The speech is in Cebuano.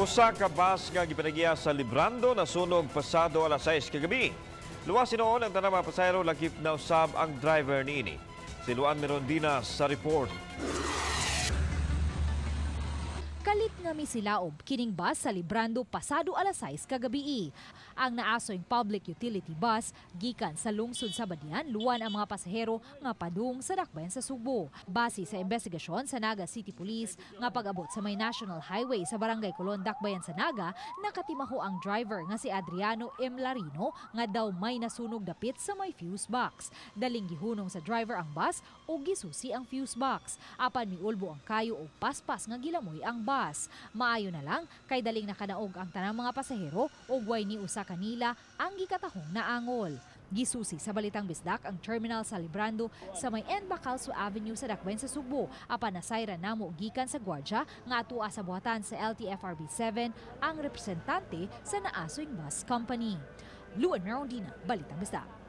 Usa ka bus nga gipanagya sa Librando nasunog pasado alas 6 kagabi. Luwas noon ang tanang mga pasahero, lakip na usab ang driver niini. Si Luan Mirondina sa report. Kalit nga misilaob kining bus sa Librando pasado alas 6 kagabi. Ang naasoy public utility bus gikan sa lungsod sa Badian, luwan ang mga pasahero nga padung sa Dakbayan sa Sugbo. Base sa investigasyon sa Naga City Police, nga pag-abot sa may National Highway sa Barangay Colon, Dakbayan sa Naga, nakatimaho ang driver nga si Adriano M. Larino nga daw may nasunog dapit sa may fuse box. Daling gihunong sa driver ang bus ug gisusi ang fuse box. Apan miulbo ang kayo og paspas nga gilamoy ang bus. Maayo na lang kay daling nakanaog ang tanang mga pasahero ug way ni usa kanila ang gikatahong naangol. Gisusi sa Balitang Bisdak ang terminal sa Librando sa may N. Bacalso Avenue sa Dakbayan sa Sugbo. Apan nasayran namo gikan sa gwardya nga atua sa buhatan sa LTFRB 7 ang representante sa naasoy bus company. Luan Merondina, Balitang Bisdak.